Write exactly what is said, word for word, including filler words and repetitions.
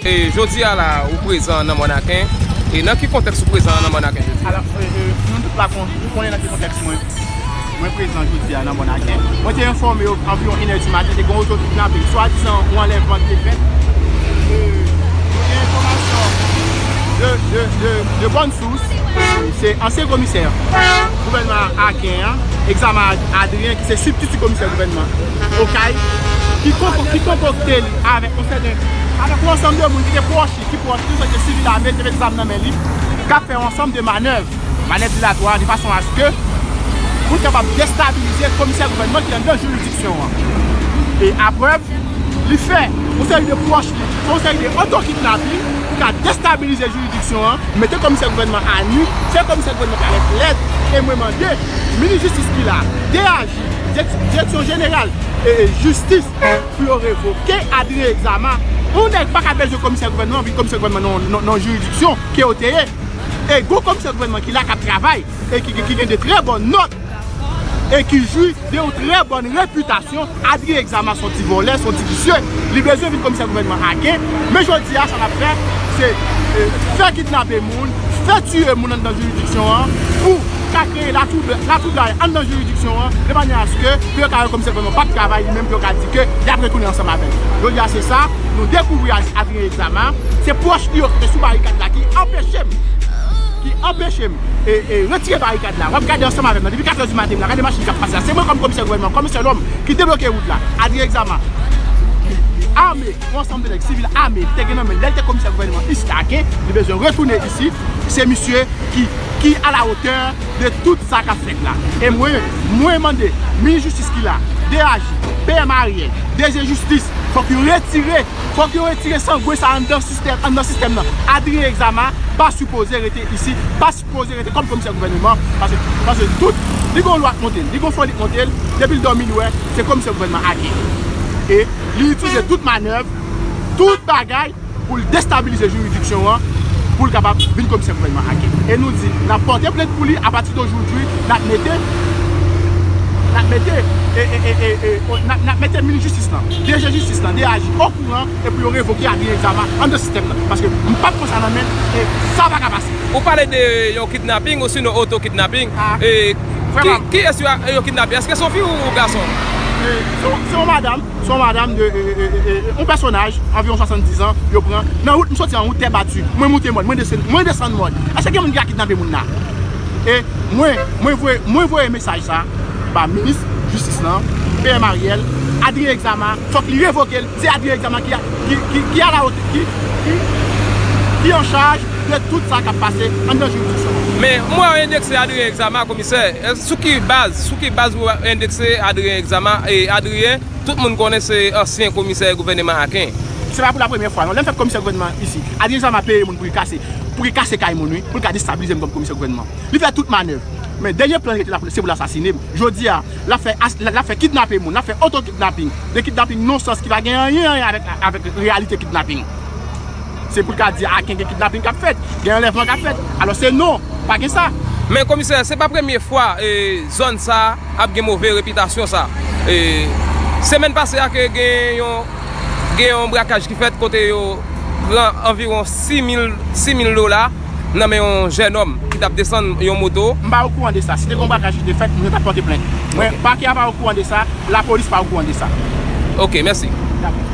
E jodi a la, ou prezan nan Mòn Aken. E nan ki kontèks ou prezan nan Mòn Aken jodi a? Alò, e, e, nou tout la kon-, nou konnen nan ki kontèks mwen, mwen prezan jodi a nan Mòn Aken. Mwen te enfòme yo anviwon enè di maten, te gen yon oto kidnaping, swadizan yon anlèvman ki te fèt. E, nou gen enfòmasyon de, de, de, de bòn sous, se ansyen komisè gouvènman Aken an, Exama Adrien, ki se sibtiti komisè gouvènman Okay, ki konko-, ki konkokte li avèk yon sèten, avèk yon ansanm de moun ki te pwòch li, ki pwòch li, sòti sivil ame, te met zam nan men li, k ap fè yon ansanm de manèv, manèv dilatwa, de fason aske pou l kapab destabilize komisè gouvènman ki anndan jiridiksyon an. E aprè, li fè yon seri de pwòch li, fè yon seri de oto kidnaping pou ka destabilize jiridiksyon an, mete komisè gouvènman a nu, fè komisè gouvènman parèt lèd, e mwen mande minis jistis ki la, D A J, dirèk-, direksyon jeneral, e, e, jistis, pou yo revoke Adrien Exama. Yon nèg pa ka bezwen komisè gouvènman, vin komisè gouvènman nan, nan, nan jiridiksyon ke yo te ye. E gwo komisè gouvènman ki la k ap travay, e ki, ki, ki gen de trè bòn nòt, e ki jwi de yon trè bòn repitasyon. Adrien Exama se yon ti vòlè, se yon ti visye. Li bezwen vin komisè gouvènman Aken. Men jodi a, sa l ap fè, se, e, fè kidnape moun, fè tiye moun anndan jiridiksyon an, pou ka kreye latwoublay anndan jiridiksyon an, de manyè aske pou yo ka wè komisè gouvènman p ap travay li menm, pou yo ka di ke y ap retounen ansanm avè l. Jodi a, se sa, nou dekouvri Ad-, Adrien Exama, se pwòch li yo ki te sou barikad la ki anpeche m, ki anpeche m, e, e, retire barikad la. W ap gade ansanm avè m nan, depi katrè di maten m la, gade machin k ap pase la. Se mwen kòm komisè gouvènman, kòm sèl òm ki debloke wout la. Adrien Exama, ame, yon ansanm de nèg sivil ame, li te gen nan men l, lè l te komisè gouvènman isit Aken, li bezwen retounen isit. Se misye ki, ki a la wotè de tout sa k ap fèt la. E mwen, mwen mande minis jistis ki la, D A J, P M Ariel, D G jistis, fòk yo retire, fòk yo retire sangwen sa anndan sistèm, anndan sistèm nan. Adrien Exama pa sipoze rete isit, pa sipoze rete kòm komisè gouvènman, paske, paske tout, li gon lwa k monte l, li gon foli k monte l, depi l dòmi, li wè se komisè gouvènman Aken. E li itilize tout manèv, tout bagay, pou l destabilize jiridiksyon an, pou l kapab vin komisè gouvènman Aken. E nou di, n ap pòte plent pou li, apati de jodi, n ap mete, n ap mete, e, e, e, e, e, n ap, n ap mete minis jistis lan, D G jistis lan, D A J okouran, e pou yo revoke Adrien Exama anndan sistèm nan. Paske m p ap pran sa nan men l, e sa pa ka pase. Ou pale de yon kidnaping, osinon oto kidnaping. Ah. E ki, vrèman, kiyès yo, yo kidnape? Èske se yon fi ou gason? E se yon, se yon madanm. Se yon madanm de, e, e, e, e, e, yon pèsonaj, anviwon swasanndizan, yo pran. Nan wout, m soti an wout Tè Bati. Mwen moute mòn, mwen desann, mwen desann mòn. Èske gen moun ki ka kidnape moun la? E mwen, mwen voye, mwen voye mesaj sa ba minis jistis lan, P M Ariel, Adrien Exama, fòk li revoke l. Se Adrien Exama ki a, ki, ki, ki a la wotè, ki, ki, ki an chaj de tout sa k ap pase anndan jiridiksyon an. Men, mwen wè yo endekse Adrien Exama, komisè. E sou ki baz, sou ki baz ou endekse Adrien Exama, e Adrien, tout moun konnen se ansyen komisè gouvèneman Aken. Se pa pou la premyè fwa, non. Lè m fèk komisè gouvènman isi, Adrien Exama peye moun pou li kase, pou li kase kay moun, wi, pou l ka destabilize m kòm komisè gouvènman. Li fè tout manèv. Men dènye plan li te la pou, se pou l asasinen m. Jodi a, l ap fè as-, l ap fè kidnape moun, l ap fè oto kidnaping, de kidnaping non sans ki pa gen anyen, anyen avèk, avèk reyalite kidnaping. Se pou l ka di Aken gen kidnaping k ap fèt, gen anlèvman k ap fèt. Alò se non, pa gen sa. Men komisè, se pa premye fwa, e, zòn sa a ap gen move repitasyon sa. E, semèn pase a ke gen yon, gen yon brakaj ki fèt kote yo pran anviwon sis mil, sis mil dola nan men yon jènòm ki t ap desann yon moto. M pa okouran de sa. Si te gen yon brakaj ki te fèt, moun yo t ap pòte plent. Mwen, ok, pakè a pa okouran de sa, lapolis pa okouran de sa. Ok, mèsi. Dakò.